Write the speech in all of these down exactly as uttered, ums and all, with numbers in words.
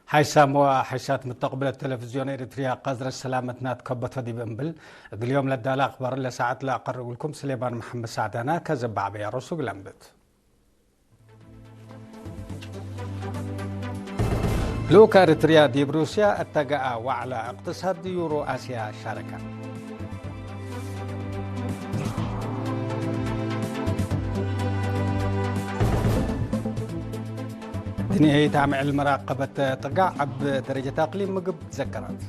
ሓይሳም ወሓይሳት ምተቅብለት ቴሌቪዝዮን ኤሪትርያ፣ ቀዝረ ሰላመትና ትከበቶ ዲብ እምብል፣ እግል ዮም ለዳለ አክባር ለሰዓት ለአቀርብልኩም ስሌማን መሐመድ ሳዕዳና። ከዘ በዐበያ ሮሱ ግላምብት። ልኡከ ኤሪትርያ ዲብ ሩስያ እተገአ፣ ወዐለ እቅትሳድ ዩሮ አስያ ሻረከ። ድንየይት አምዕል መራቀበት ጥጋዕ እብ ደረጀት አቅሊም ምግብ ዘከረት።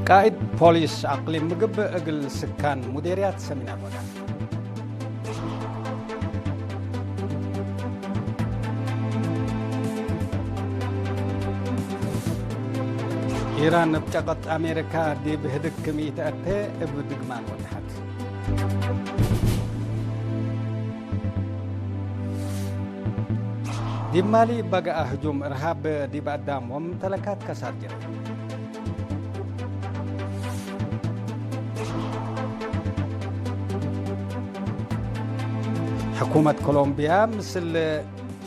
ቃእድ ፖሊስ አቅሊም ምግብ እግል ስካን ሙዴርያት ሰሚናር ወዳ። ኢራን እብ ጨቀጥ አሜሪካ ዲብ ህድግ ክም ኢተአቴ እብ ድግማን ወድሐት። ዲብ ማሊ በገአ ህጁም እርሃብ ዲብ አዳም ወምምተለካት ከሳር ጅረ። ሕኩመት ኮሎምቢያ ምስል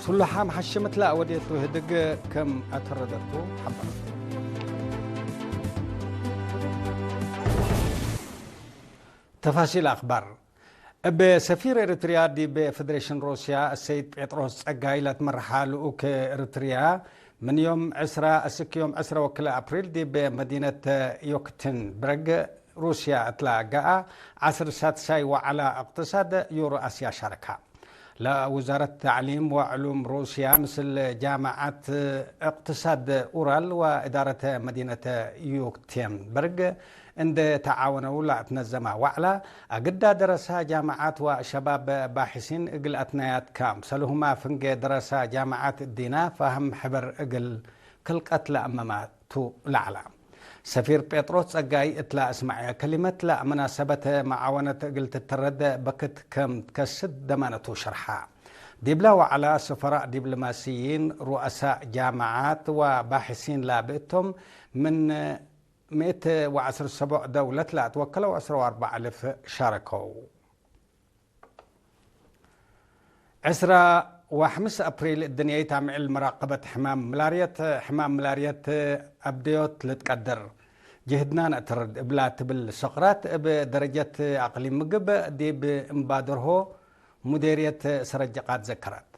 ሱሉሓም ሐሽምት ለአወዴቱ ህድግ ክም አተረደቱ ሐበረት። ተፋሲል አክባር። እብ ሰፊር ኤሪትርያ ዲብ ፌዴሬሽን ሩስያ አሰይድ ጴጥሮስ ጸጋይ ለትመርሓ ልኡክ ኤሪትርያ፣ ምን ዮም ዕስራ እስክ ዮም ዕስራ ወክልኤ አፕሪል ዲብ መዲነት ዮክትንበርግ ሩስያ እትላ ገአ፣ ዐስር ሳድሳይ ወዐላ እቅትሳድ ዩሮ አስያ ሻረካ። ለውዛረት ተዕሊም ወዕሉም ሩስያ ምስል ጃምዓት እቅትሳድ ኡራል ወእዳረት መዲነት ዩክቴንበርግ እንዴ ተዓወነው ለአትነዘማ ወዕላ፣ አግዳ ደረሳ ጃምዓት ወሸባብ ባሕሲን እግል አትናያት ካምሰልሁማ ፍንጌ ደረሳ ጃምዓት እዲና ፋህም ሕበር እግል ክልቀት ለአመማ ቱ ለዐላ። ሰፊር ጴጥሮስ ጸጋይ እትላ እስማዕየ ከሊመት ለመናሰበት መዓወነት እግል ትተረድ በክት ከም ትከስድ ደማነቱ ሸርሓ። ዲብላ ወዐላ ሰፈራእ ዲብሎማሲይን፣ ሩአሳእ ጃምዓት ወባሕሲን ላብእቶም ምን ምእት ወዐስር ሰቦዕ ደውለት ለአትወከለው ዕስራ ወአርበዕ አልፍ ሻረከው። ዕስራ ወሐምስ አፕሪል፣ እድንየይት አምዕል መራቀበት ሕማም ምላርየት፣ ሕማም ምላርየት አብደዮት ልትቀደር፣ ጅህድና ነአተርድ እብላ ትብል ሰቅራት፣ እብ ደረጀት አቅሊም ምግብ ዲብ እምባደርሆ ሙዴርየት ሰረጀቃት ዘከራት።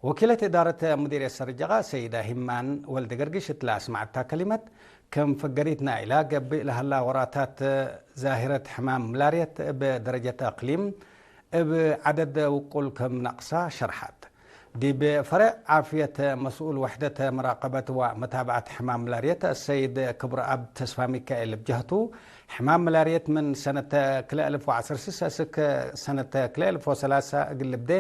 ወኪለት እዳረት ሙዲርየት ሰርጀቃ ሰይዳ ሂማን ወልደገርግሽ እትለ አስመዐታ ከሊመት፣ ክም ፈገሪት ናይላ ገብእ ለሀላ ወራታት ዛሂረት ሕማም ምላርየት እብ ደረጀት አቅሊም እብ ዐደድ ውቁል ክም ነቅሳ ሸርሐት። ዲብ ፈሬዕ ዓፍየት መስኡል ወሕደት መራቀበት ወመታብዐት ሕማም ምላርየት አሰይድ ክብረአብ ተስፋሚካኤል እብ ጀህቱ፣ ሕማም ምላርየት ምን ሰነት ክልኤ አልፍ ወዐስር ስሰ እስክ ሰነት ክልኤ አልፍ ወሰላሳ እግል ልብዴ፣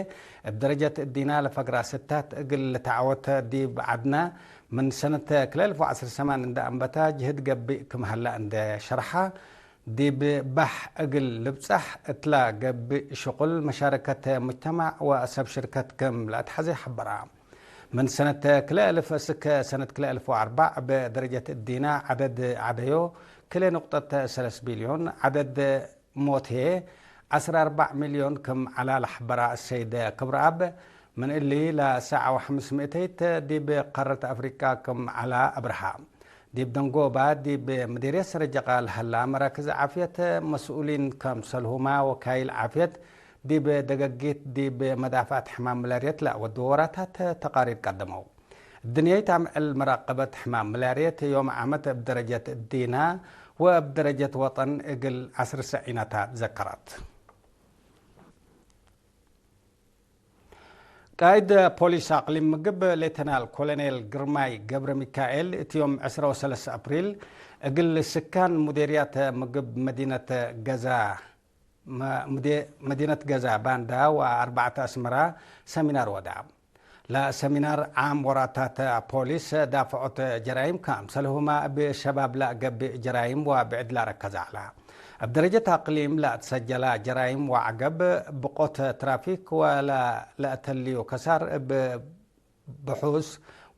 እብ ደረጀት እዲና ለፈግራ ስታት እግል ልትዓወተ ዲብ ዐድና፣ ምን ሰነት ክልኤ አልፍ ወዐስር ሰማን እንደ አንበታ ጅህድ ገብእ ክም ሀላ እንደ ሸርሓ፣ ዲብ ባሕ እግል ልብጸሕ እትላ ገብእ ሽቁል መሻረከት ሙጅተማዕ ወሰብ ሽርከት ክም ለአትሐዜ ሐበራ። ምን ሰነት ክልኤ አልፍ እስክ ሰነት ክልኤ አልፍ ወአርበዕ እብ ደረጀት እዲና ዐደድ ዐደዮ ክልኤ ንቁጠት ሰለስ ቢልዮን፣ ዐደድ ሞት ህዬ ዐስር አርበዕ ሚልዮን ክም ዐላ ለሐበራ እሰይድ ክብረአብ፣ ምን እሊ ለሰዓ ወሐምስ ምእተይት ዲብ ቃረት አፍሪቃ ክም ዐላ አብርሃ። ዲብ ደንጎባ ዲብ ምዲርየት ሰረጀቃ ለሀላ መራክዝ ዓፍየት መስኡሊን ከምሰልሁማ ወካይል ዓፍየት ዲብ ደገጊት ዲብ መዳፍዐት ሕማም ምላርየት ለአወድወ ወራታት ተቃሪር ቀደመው። እድንየይት አምዕል መራቀበት ሕማም ምላርየት ዮም ዓመት እብ ደረጀት እዲና ወእብ ደረጀት ወጠን እግል ዐስር ሰዒናታ ዘከራት። ቃእድ ፖሊስ አቅሊም ምግብ ሌተናል ኮሎኔል ግርማይ ገብረ ሚካኤል፣ እት ዮም ዕስራ ወሰለስ አፕሪል፣ እግል ስካን ሙዴርያት ምግብ መዲነት ገዛ፣ መ-፣ ሙዴ-፣ መዲነት ገዛ ባንዳ ወአርበዕተ አስመራ ሰሚናር ወዳ። ለሰሚናር ዓም ወራታት ፖሊስ ዳፍዖት ጀራይም፣ ከምሰልሁማ እብ ሸባብ ለገብእ ጀራይም ወብዕድ ለአረከዘ ዐለ። እብ ደረጀት አቅሊም ለአትሰጀላ ጀራይም ወዐገብ ብቆት ትራፊክ ወለ-፣ ለአተልዩ ከሳር እብ ብሑስ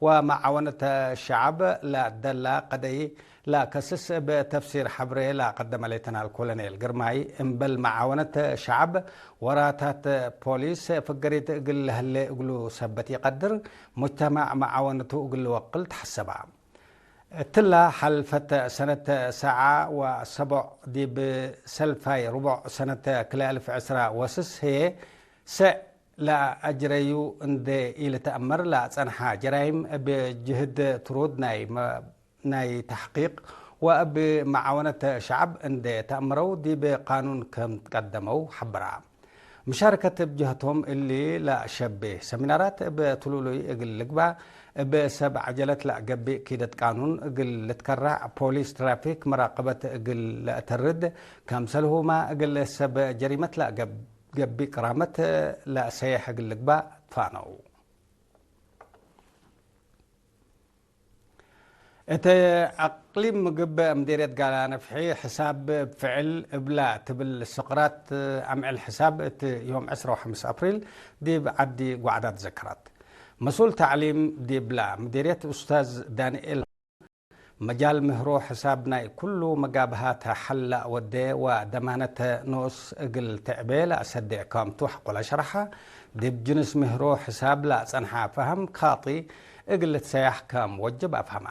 ወመዓወነት ሸዐብ ለአደላ ቀደይ ለከስስ እብ ተፍሲር ሐብሬ ለቀደመ ሌተናል ኮሎኔል ግርማይ፣ እምበል መዓወነት ሸዐብ ወራታት ፖሊስ ፍገሪት እግል ለህሌ እግሉ ሰበት ኢቀድር፣ ሙጅተማዕ መዓወነቱ እግል ልወቅል ተሐሰባ። እትላ ሐልፈት ሰነት ሰዓ ወሰቦዕ ዲብ ሰልፋይ ርቦዕ ሰነት ክልኤ አልፍ ዕስራ ወስስ ህዬ፣ ሰዕ ለአጅረዩ እንዴ ኢልትአመር ለአጸንሐ ጀራይም እብ ጅህድ ትሩድ ናይ መ-፣ ናይ ተሕቂቅ ወእብ መዓወነት ሸዐብ እንዴ ተአምረው ዲብ ቃኑን ክም ትቀደመው ሐበራ። ምሻርከት እብ ጀህቶም እሊ ለአሸቤ ሰሚናራት እብ ትሉሉይ እግል ልግባእ፣ እብ ሰብ ዐጀለት ለአገብእ ኪደት ቃኑን እግል ልትከራዕ፣ ፖሊስ ትራፊክ መራቀበት እግል ለአተርድ፣ ከምሰልሁማ እግል ሰብ ጀሪመት ለአገብ-፣ ገብእ ቅራመት ለአሰየሕ እግል ልግባእ ትፋነው። እት አቅሊም ምግብ ምዴርየት ጋላ ነፍሒ፣ ሕሳብ እብ ፍዕል እብላ ትብል ስቅራት አምዕል ሕሳብ እት ዮም ዕስራ ወሐምስ አፕሪል ዲብ ዐዲ ጓዕዳ ትዘከራት። መስኡል ተዕሊም ዲብላ ምዴርየት ኡስታዝ ዳንኤል፣ መጃል ምህሮ ሕሳብ ናይ ኩሉ መጋብሃት ሐል ለአወዴ ወደማነት ኖስ እግል ትዕቤ ለአሰዴዕ ከምቱ ሐቆለ ሸርሐ። ዲብ ጅንስ ምህሮ ሕሳብ ለአጸንሐ ፈሀም ካጢ እግል ልትሰያሕ ከም ወጅብ አፍሀመ።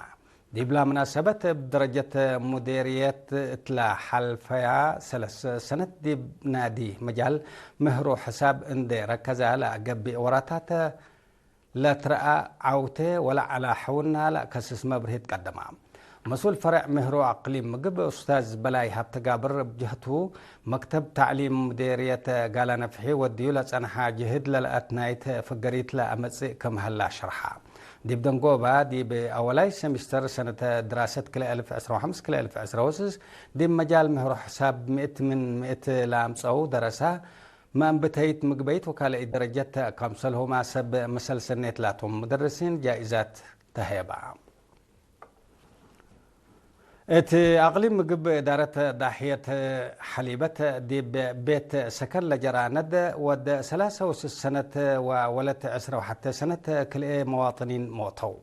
ዲብላ ምናሰበት፣ እብ ደረጀት ሙዴርየት እትላ ሐልፈያ ሰለስ ሰነት ዲብ ናዲ መጃል ምህሮ ሕሳብ እንዴ ረከዛ ለአገብእ ወራታት ለትረአ ዐውቴ ወለዐለ ሕውና ለአከስስ መብርሂት ቀደማ። መስኡል ፈሬዕ ምህሮ አቅሊም ምግብ ኡስታዝ በላይ ሀብተጋብር እብ ጀህቱ፣ መክተብ ተዕሊም ሙዴርየት ጋላ ነፍሒ ወድዩ ለጸንሐ ጅህድ ለለአትናይት ፍገሪት ለአመጽእ ክም ሀላ ሸርሐ። ዲብ ደንጎባ፣ ዲብ አወላይ ሰሚስተር ሰነት ድራሰት ክልኤ አልፍ ዕስራ ወሐምስ ክልኤ አልፍ ዕስራ ወስስ፣ ዲብ መጃል ምህሮ ሕሳብ ምእት ምን ምእት ለአምጸው ደረሳ፣ መአንብተይት ምግበይት ወካልአይት ደረጀት፣ ከምሰልሁማ ሰብ መሰል ሰኔት ላቶም ሙደርሲን ጃኢዛት ተሀየባ። እት አቅሊም ምግብ እዳረት ዳሕየት ሐሊበት ዲብ ቤት ሰከን ለጀራ ነድ ወድ ሰላሳ ወስስ ሰነት ወወለት ዕስራ ወሐተ ሰነት ክልኤ መዋጥኒን ሞተው።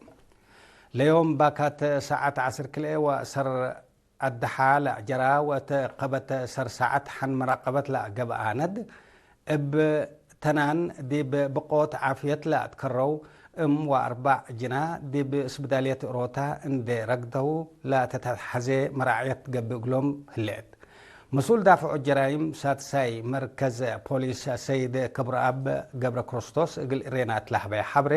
ለዮም ባካት ሰዓት ዐስር ክልኤ ወአሰር አድሓ ለአጀራ ወእት ቀበት ሰር ሳዐት ሐን መራቀበት ለአገብአ ነድ፣ እብ ተናን ዲብ ብቆት ዓፍየት ለአትከረው እም ወአርባዕ ጅና ዲብ እስብዳልየት ሮታ እንዴ ረግደው ለተትሐዜ መራዕየት ገብእ እግሎም ህሌት። መስኡል ዳፍዑ ጀራይም ሳድሳይ መርከዝ ፖሊስ ሰይድ ክብረአብ ገብረክርስቶስ እግል ኤሬና እት ለሀበየ ሐብሬ፣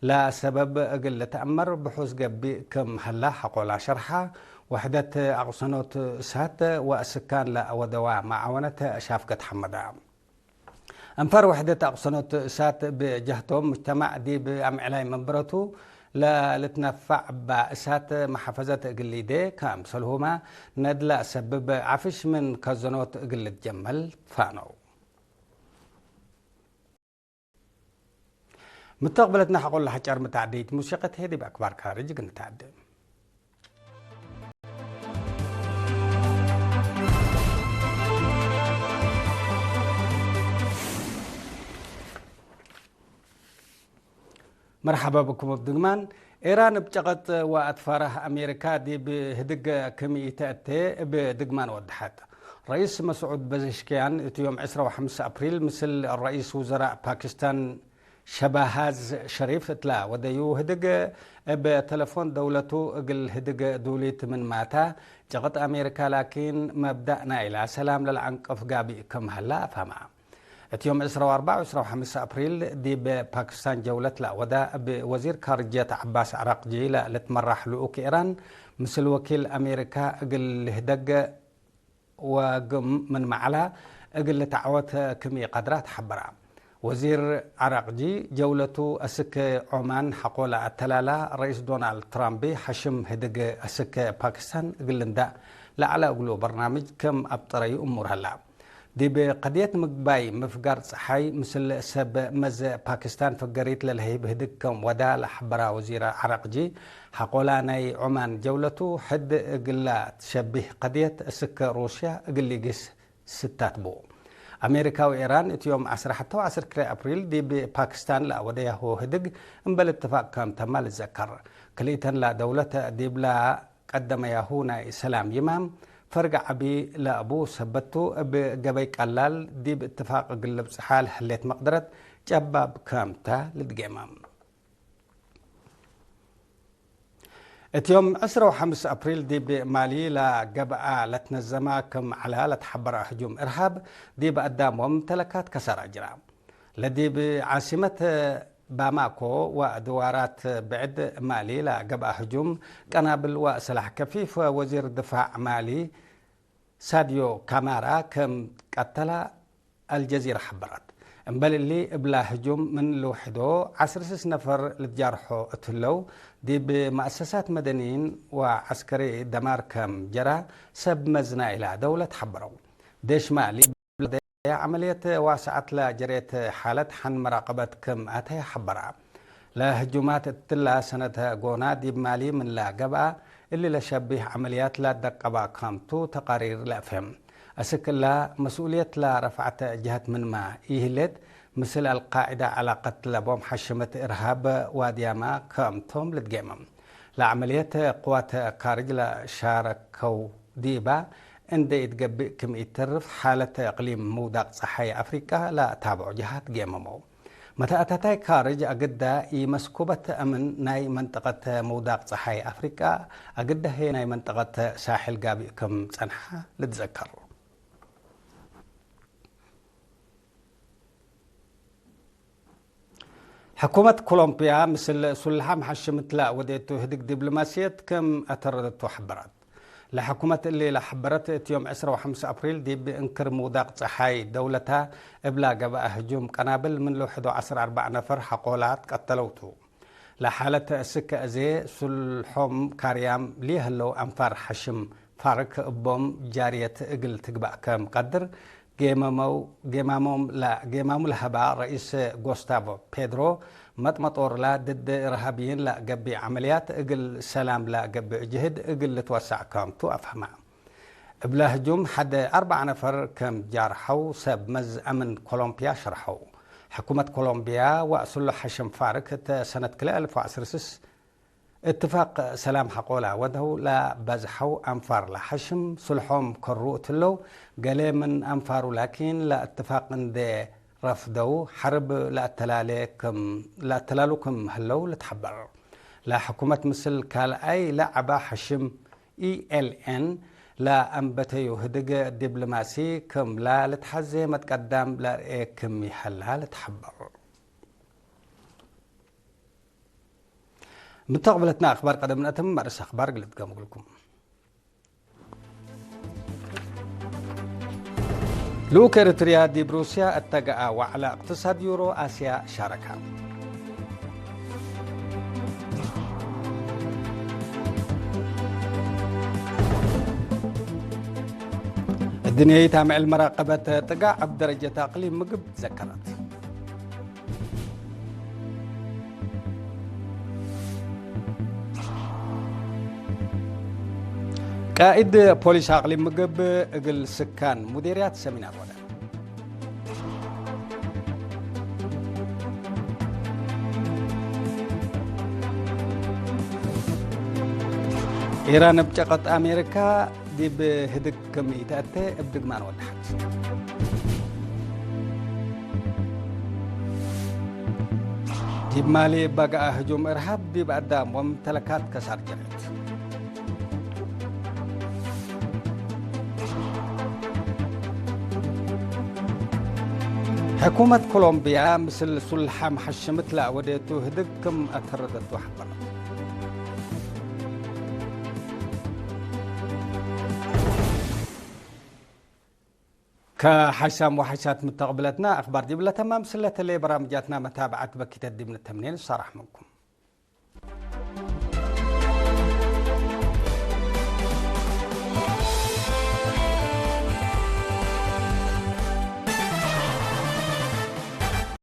ለሰበብ እግል ልትአመር ብሑስ ገብእ ክም ሀላ ሐቆላ ሸርሐ። ወሕደት አቅሰኖት እሳት ወአስካን ለአወደዋ መዓወነት ሻፍገት ሐመዳ። አንፋር ወሕደት አቅሰኖት እሳት ብጀህቶም፣ ሙጅተማዕ ዲብ አምዕላይ መንበረቱ ለልትነፋዕ እባ እሳት መሐፈዘት እግል ሊዴ፣ ከምሰልሁመ ነድ ለአሰብብ ዓፍሽ ምን ከዘኖት እግል ልትጀመል ትፋነው። ምተቅብለትነ ሐቆለ ሐጫር መተዐደይት ሙሲቀት ህዬ ዲብ አክባር ካርጅ እግል ንተዐደ። መርሐባ ብኩም እብ ድግማን። ኤራን እብ ጨቀጥ ወአትፋራህ አሜሪካ ዲብ ህድግ ክም ኢተአቴ እብ ድግማን ወደሐት። ረኢስ መስዑድ ፐዘሽክያን እት ዮም ዕስራ ወሐምስ አፕሪል ምስል ረኢስ ውዘራእ ፓኪስታን ሸባሃዝ ሸሪፍ እትላ ወደዩ ህድግ እብ ተለፎን ደውለቱ እግል ህድግ ዱሊት ምን ማታ፣ ጨቅጥ አሜሪካ ላኪን መብዳእ ናይላ ሰላም ለልዐንቅፍ ጋብእ ክም ሀላ አፍሀማ። እት ዮም ዕስራ ወአርበዕ ወዕስራ ወሐምስ አፕሪል ዲብ ፓኪስታን ጀውለት ለአወዳ እብ ወዚር ካርጅየት ዐባስ ዐራቅጂ ለልትመራሕ ልኡክ ኤራን ምስል ወኪል አሜሪካ እግል ልህደግ ወግም ምን መዐላ እግል ልትዐወት ክም ኢቀድራ ተሐበራ። ወዚር ዐራቅጂ ጀውለቱ አስክ ዖማን ሐቆ ለአተላላ ረኢስ ዶናልድ ትራምፕ ሐሽም ህድግ አስክ ፓኪስታን እግል ልንዳእ ለዐለ እግሉ በርናምጅ ክም አብጠረዩ እሙር ሀላ። ዲብ ቀድየት ምግባይ ምፍጋር ጸሓይ ምስል ሰብ መዘ ፓኪስታን ፍገሪት ለልሀይብ ህድግ ከም ወዳ ለሐበራ ወዚር ዐራቅጂ፣ ሐቆላ ናይ ዖማን ጀውለቱ ሕድ እግላ ትሸቢህ ቀድየት እስክ ሩስያ እግል ሊጊስ ስታት ቡ። አሜሪካ ወኤራን እት ዮም ዐስር ሐተ ወዐስር ክልኤ አፕሪል ዲብ ፓኪስታን ለአወደያሁ ህድግ እምበል እትፋቅ ከም ተማ ልዘከር። ክልኢተን ለደውለት ዲብላ ቀደመያሁ ናይ ሰላም ይማም ፈርግ ዐቢ ለአቡ ሰበት ቱ፣ እብ ገበይ ቀላል ዲብ እትፋቅ እግል ልብጽሓ ለህሌት መቅደረት ጨባብ ከም ተ ልትጌመ። እት ዮም ዕስራ ወሐምስ አፕሪል ዲብ ማሊ ለገብአ ለትነዘመ ክም ዐለ ለተሐበረ ህጁም እርሃብ፣ ዲብ አዳም ወምተለካት ከሳር አጅራ። ለዲብ ዓሲመት ባማኮ ወድዋራት ብዕድ ማሊ ለገብአ ህጁም ቀናብል ወሰላሕ ከፊፍ፣ ወዚር ድፋዕ ማሊ ሳድዮ ካማራ ክም ቀተለ አልጀዚራ ሐበረት። እምበል እሊ፣ እብላ ህጁም ምን ልውሕዶ ዐስር ስስ ነፈር ልትጃርሖ እት ህለው፣ ዲብ መአሰሳት መደንይን ወዐስከሪ ደማር ከም ጀራ ሰብ መዝ ናይላ ደውለት ሐበረው። ዴሽ ማሊ፣ እብላ ዐመልየት ዋስዐት ለጀሬት ሓለት ሐን መራቀበት ክም አተየ ሐበረ። ለህጁማት እትላ ሰነት ጎና ዲብ ማሊ ምን ለገብአ፣ እሊ ለሸቢህ ዐመልያት ለደቀባ ካምቱ ተቃሪር ለአፍህም። አስክ እላ መስኡልየት ለረፍዐት ጀሀት ምንመ ኢህሌት፣ ምስል አልቃዕዳ ዐላቀት ለቦም ሐሽመት እርሃብ ዋድያመ ክምቶም ልትጌመም። ለዐመልየት ቅዋት ካርጅ ለሻረከው ዲባ እንዴ ኢትገብእ ክም ኢተርፍ፣ ሓለት እቅሊም ምውዳቅ ጸሓይ አፍሪቃ ለአታብዖ ጀሃት ጌመመው። መተአተታይ ካርጅ አግደ ኢመስኩበት አምን ናይ መንጠቀት ምውዳቅ ጸሓይ አፍሪቃ፣ አግደ ህዬ ናይ መንጠቀት ሳሕል ጋብእ ክም ጸንሐ ልትዘከር። ሕኩመት ኮሎምብያ ምስል ሱልሓም ሐሽምት ለወዴቱ ህድግ ዲብሎማስየት ክም አተረደቱ ሐበረት። ለሕኩመት እሊ ለሐበረት፣ እት ዮም ዕስራ ወሐምስ አፕሪል ዲብ እንክር ምውዳቅ ጸሓይ ደውለታ እብላ ገብአ ህጁም ቀናብል ምን ልውሕዶ ዐስር አርበዕ ነፈር ሐቆላ ትቀተለው ቱ። ለሓለት እስክ አዜ ሱልሖም ካርያም ሊህለው አንፋር ሐሽም ፋርክ እቦም ጃርየት እግል ትግባእ ከም ቀድር ጌመመው፣ ጌማሞም ለ-፣ ጌማሙ ለሀባ ረኢስ ጎስታቮ ፔድሮ መጥመጦርላ ድድ እርሃብይን ለገብእ ዐመልያት እግል ሰላም ለገብእ ጅህድ እግል ልትወሰዕ ከም ቱ አፍሀመ። እብለ ህጁም ሐደ አርበዕ ነፈር ከም ጃርሐው ሰብ መዝ አምን ኮሎምብያ ሸርሐው። ሕኩመት ኮሎምብያ ወእስሉ ሐሽም ፋርክ እተ ሰነት ክልኤ አልፍ ወዐስር ስስ እትፋቅ ሰላም ሐቆላ ወደው ለበዝሐው አንፋር ለሐሽም ሱልሖም ከሩ እትለው፣ ገሌ ምን አንፋሩ ላኪን ለእትፋቅ እንዴ ረፍደው ሐርብ ለአተላሌ ክም፣ ለአተላሉ ክም ህለው ልትሐበር። ለሕኩመት ምስል ካልኣይ ለዐበ ሐሽም ኢ ኤል ኤን ለአንበተዩ ህድግ ዲብሎማሲ ክም ለልትሐዜ መትቀዳም ለርኤ ክም ይሀላ ልትሐበር። ምተቅብለትና አክባር ቀደም ነአትም መርእስ አክባር ግልጥ ገምግልኩም። ልኡክ ኤሪትርያ ዲብ ሩስያ እተገአ ወዐለ እቅትሳድ ዩሮ አስያ ሻረከ። እድንያይት አምዕል መራቀበት ጥጋዕ እብ ደረጀት አቅሊም ምግብ ዘከረት። ቃኢድ ፖሊስ አቅሊም ምግብ እግል ስካን ሙዴርያት ሰሚናር ወደ። ኢራን እብ ጨቀጥ አሜሪካ ዲብ ህድግ ክም ኢተአቴ እብ ድግማን ወደሐት። ዲብ ማሊ እበ ገአ ህጁም እርሃብ ዲብ አዳም ወምተለካት ከሳር ጀረት። ሕኩመት ኮሎምብያ ምስል ሱልሓም ሐሽምት ለአወዴቱ ህድግ ክም አተረደቱ ሐበረት። ከሐሳም ወሐሳት ምተቅብለትና አክባር ዲብ ለተማም ስለተሌ በራምጃትና መታብዐት በኪተት ዲብ ንተምኔ ንሳራሕ ምንኩም።